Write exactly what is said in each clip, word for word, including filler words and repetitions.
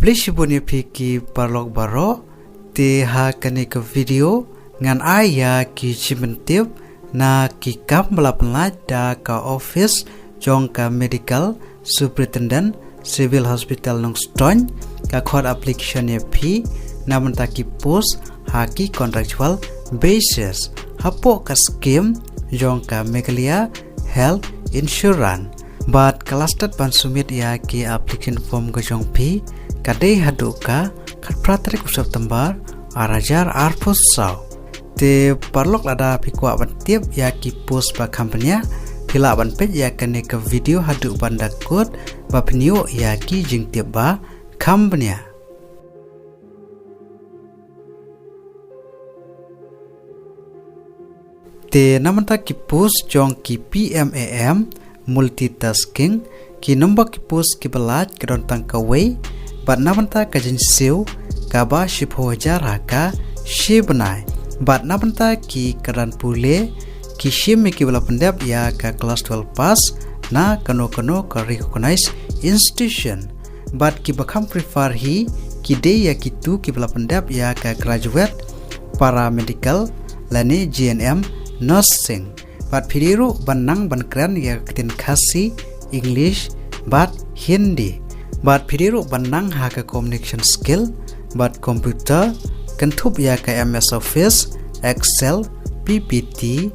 Khublei shibun ïa phi ki paralok baroh. Te ha kane ka video ngan ai ïa ki jingpyntip na ki kam ba la pynlait da ka office jong ka Medical Superintendent Civil Hospital Nongstoiñ, ka khot application ïa phi na bynta ki post ha ki contractual basis hapoh ka scheme jong ka Meghalaya Health Insurance. Bad ka last date ban submit ïa ki application form ka jong phi ka dei haduh ka khatphra tarik u September ar hajar arphew saw. Te paralok, lada phi kwah ban tip ïa ki post ba kham bniah, phi lah ban peit ïa kane ka video haduh ban da kut ba phin ïoh ïa ki jingtip ba kham bniah. Te na bynta ki post jong ki P M A M, multitasking, ki number ki post kiba lait ka don tang kawei, bad na bynta ka jingsiew kaba shiphew hajar ha ka shi bnai, bad na bynta ki kyrdan pule, ki shim ïa kiba la pyndep ïa ka class twelve pass na kano kano ka recognized institution. Bad kiba kham prefer hi ki dei ïa kitu kiba la pyndep ïa ka graduate paramedical lane G N M nursing. Bad phi dei ruh ban nang ban kren ïa ka ktien Khasi, English bad Hindi. Bad phi dei ruh ban nang ha ka communication skill bad computer, kynthup ïa ka M S Office, Excel, P P T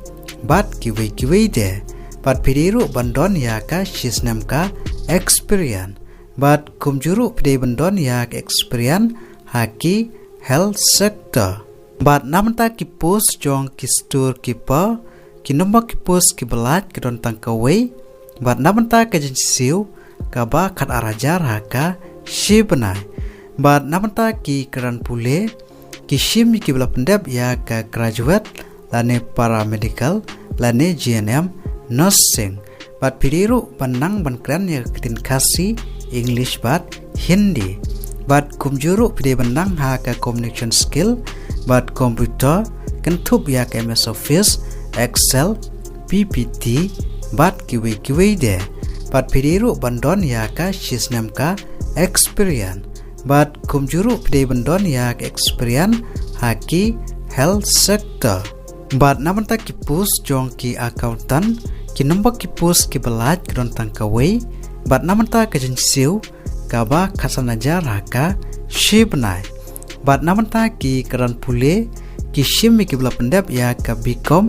bad kiwei kiwei de. Bad phi dei ruh ban don ïa ka shisnem ka experience. Bad kumjuh ruh phi dei ban don ïa ka experience ha ki health sector. Bad na bynta ki post jong ki storekeeper, ki number ki post kiba lait ka don tang kawei, bad na bynta ka jingsiew kaba khatar hajar ha ka shi bnai. Bad na bynta ki kyrdan pule, ki shim ïa kiba la pyndep ïa ka graduate lane paramedical lane G N M nursing. Bad phi dei ruh ban nang ban kren ïa ka ktien Khasi, English bad Hindi. Bad kumjuh ruh phi dei ban nang ha ka communication skill bad computer, kynthup ïa ka M S Office, Excel, P P T bad kiwei kiwei de. Bad phi dei ruh ban don ïa ka shisnem ka experience. Bad kumjuh ruh phi dei ban don ïa ka experience ha ki health sector. Bad na bynta ki post jong ki accountant, ki number ki post kiba lait ka don tang kawei, bad na bynta ka jingsiew kaba khatsan hajar ha ka shi bnai. Bad na bynta ki kyrdan pule, ki shim ïa kiba la pyndep ïa ka B Com,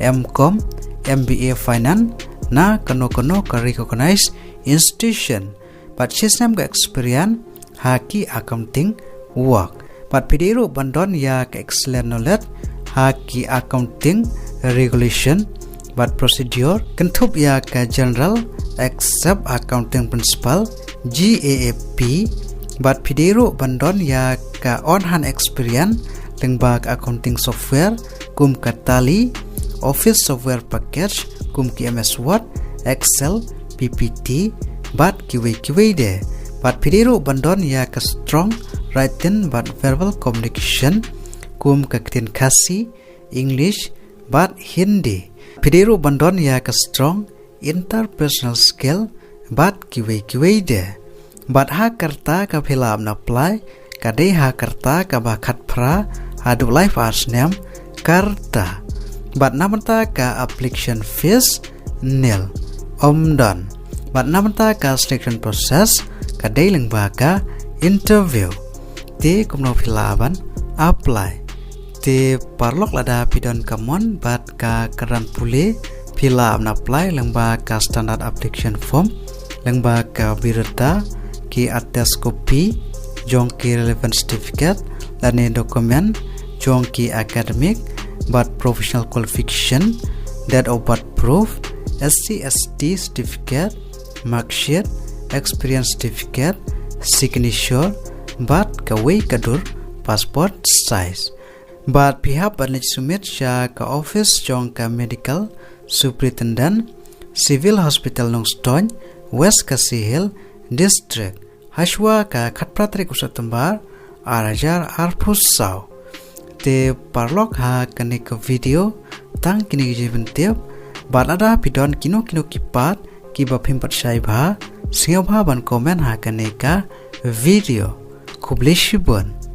M Com, M B A Finance na kano kano ka recognized institution. Bad shisnem ka experience ha ki accounting work. Bad phi dei ruh ban don ïa ka excellent knowledge ha ki accounting regulation bad procedure, kynthup ïa ka General Accepted Accounting Principle, G A A P. Bad phi dei ruh ban don ïa ka on hand experience lyngba ka accounting software kum ka Tally, office software package kum ki M S Word, Excel, P P T bad kiwei kiwei de. Bad phi dei ruh ban don ïa ka strong written bad verbal communication kum ka ktien Khasi, English bad Hindi. Phi dei ruh ban don ïa ka strong interpersonal skill bad kiwei kiwei de. Bad ha ka rta kaba phi lah ban apply ka dei ha ka rta kaba khatphra haduh laiphew ar snem ka rta. Bad na bynta ka application fees nil, ym don. Bad na bynta ka selection process ka dei lyngba ka interview. Te kumno phi lah ban apply? Te paralok, lada phi don ka mon bad ka kyrdan pule, phi lah ban apply lyngba ka standard application form, lyngba ka biodata, ki attest copy jong ki relevant certificate lane document jong ki academic bad professional qualification, date of birth proof, S C S T certificate, mark sheet, experience certificate, signature bad kawei ka dur passport size. Bad phi hap ban leit submit sha ka office jong ka Medical Superintendent, Civil Hospital Nongstoiñ, West Khasi Hills District, hashwa ka khatphra tarik u September ar hajar arphew saw. Te paralok, ha kane ka video tang kine ki jingpyntip. Bad lada phi don kino kino ki pat kiba phim pat shai bha, sngewbha ban comment ha kane ka video. Khublei shibun.